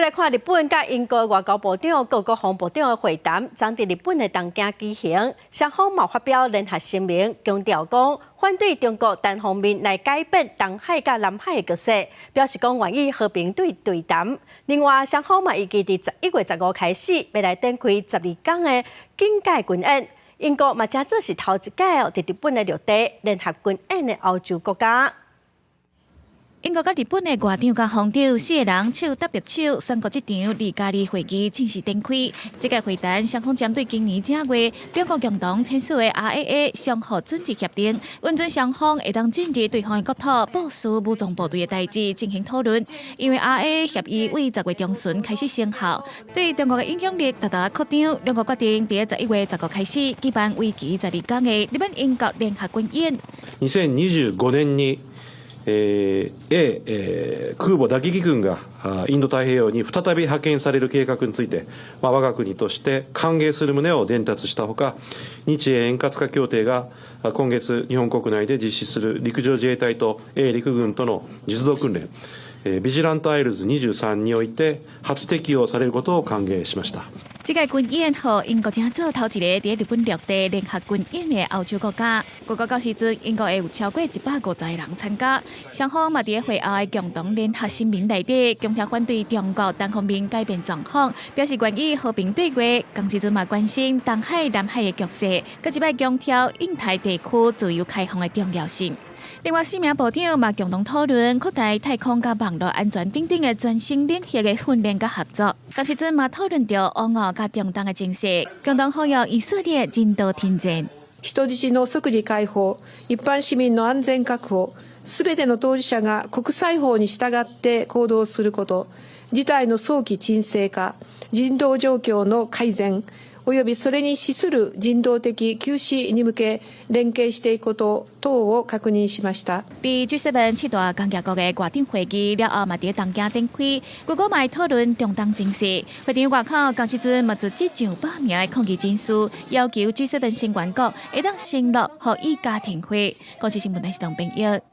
來看日本佮英國外交部長佮國防部長的會談，將佇日本的東京舉行。雙方嘛發表聯合聲明，強調講反對中國單方面來改變東海佮南海的局勢，表示講願意和平對談。另外，雙方嘛預計佇11月15開始，欲來展開12工的警戒軍演。英國嘛成做是頭一屆哦，佇日本的陸地聯合軍演的歐洲國家。英國佮日本的外長佮防長四个人手搭著手，宣布這場二加二會議正式展開。這個會談雙方針對今年正月兩國共同簽署的 RAA 相互准入協定，允准雙方會當進入對方的國土部署武裝部隊的代誌進行討論。因為 RAA 協議為10月中旬開始生效，對中國的影響力大大擴張。兩國決定佇11月15開始舉辦為期12工的日本英國聯合軍演。 2025年に空母打撃群がインド太平洋に再び派遣される計画について、我が国として歓迎する旨を伝達したほか、日英円滑化協定が今月日本国内で実施する陸上自衛隊と英陸軍との実動訓練、ビジラントアイルズ23において初適用されることを歓迎しました。這個軍演予英國成做頭一个佇日本陸地聯合軍演的歐洲國家。估計到時陣，英國會有超過150個人參加。雙方嘛佇會後的共同聯合聲明內底，強調反對中國單方面改變狀況，表示願意和平對話。仝時陣嘛關心東海、南海的局勢，閣一擺強調印太地區自由開放的重要性。另外，四名部長嘛共同討論擴大太空佮網路安全等等的全新領域的訓練佮合作。仝時陣嘛討論著烏俄佮中東的情勢，共同呼籲以色列人道停戰。人質の即時解放、一般市民の安全確保、すべての当事者が国際法に従って行動すること、事態の早期沈静化、人道状況の改善、及びそれに資する人道的休止に向け連携していくこと等を確認しました。佇 G7 七大工業國的外長會議了後，嘛佇東京展開，結果嘛會討論中東情勢。會場外口仝時陣嘛組織上百名的抗議人士，要求 G7 成員國會當承諾予以家停火。公視新聞台是董編譯。